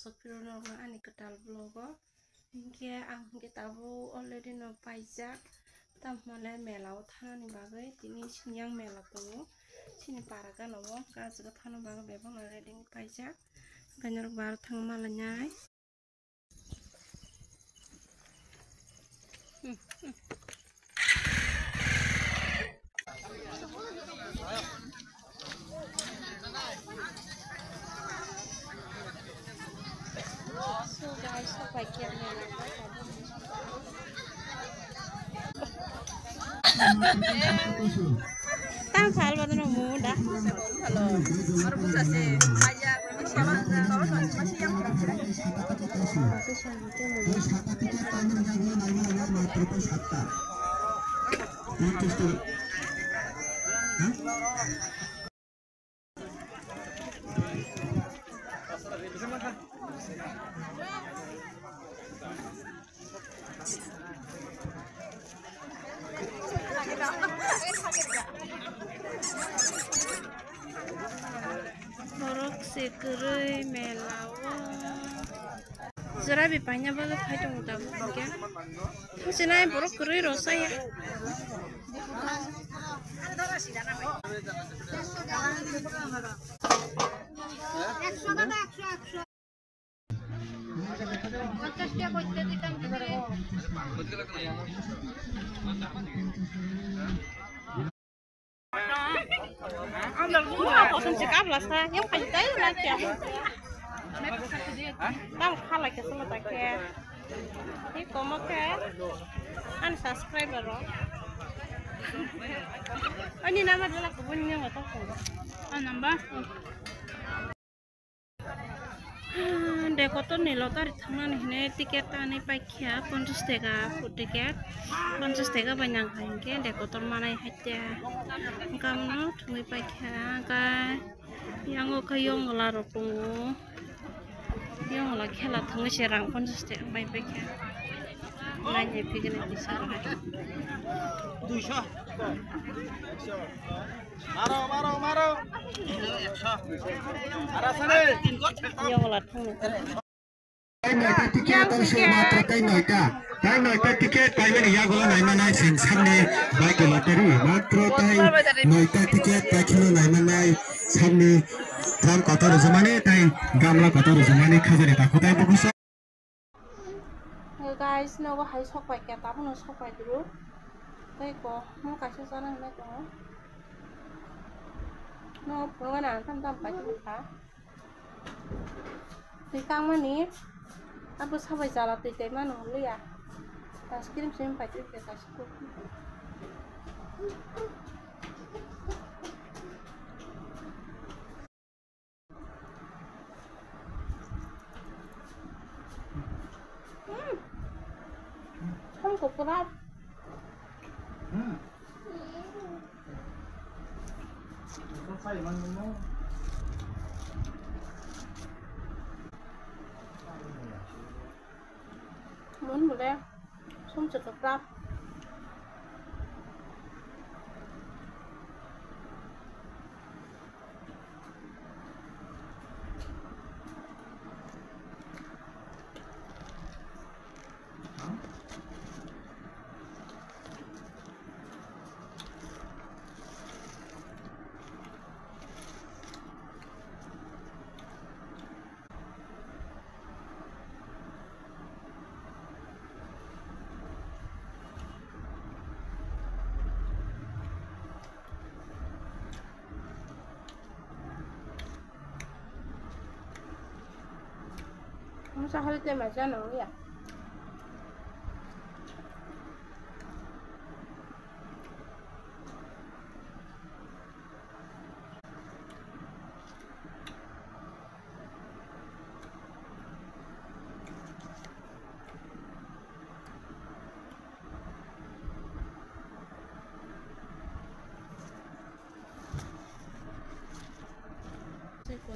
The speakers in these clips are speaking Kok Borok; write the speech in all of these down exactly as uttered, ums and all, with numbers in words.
Sokphirok norokno ani kwtal vlog o. Hinkhe ang hinkhe tabuk already no paijak. Tamhole mela o thanani bagwi tini sini yang mela tongo. Sini para gana o kaisa thana bagwi bebak no ready paijak. Haino norok bar thang malainai. Tang sal ba no mu da. Borok se kwrwi mela o. Jora bi paina bagwi phai tongo tabuk hinkhe. Sinai borok kwrwi rw chaya. Ang dal gumma kosom se kabla sa, yang kai tai na kya. Tam khala ke sala ta ke. Ni komo ke. Ani subscriber ro. Ani number dala ko bun ni mata ko. An number. Dekotor ni lottery thangnani hwnwi ticket tanwi paikha ponchash teka food ticket, ponchash teka bai nang hai hinkhe dekotor manai haikhe. Hwnkhe abono thwngwi paikha, hwnkhe yango khe yongla rok tongo, yongla khela thwngwi se rang ponchash teka bai paikha. Nainai phigini tisa rok hai. Maro, maro, maro. Maro sani. Yongla thangni. Tai noita ticket, tai se matro tai noita. Tai noita ticket, tai bini yagulo naimanai sing samni bike lottery. Matro tai noita ticket, tai kheno naimanai samni drum kotor rwjamani, tai gamla kotor rwjamani khajani takhuk tai bukusa. Guys, nogo hai sok pai khe, tabukno sok pai duru. Tei ko, mo kaisa chana hinwi tongo. No, phunukgani ang tam tam pai tongkha. Twi kangmani, abo sabai jala twi tei mano hwnliya. Ice cream simi pai tongkha kaisa kuk. Hmm. Samko kwprap. Hmm. Mun bole samko kwprap. Masa hali te maja nang ya.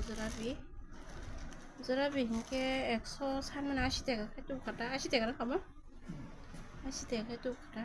Jalebi, jalebi hinkhe ekso samani ashi taka khe tubukha ta, ashi taka rwkha mo? Ashi taka khe tubukha ta.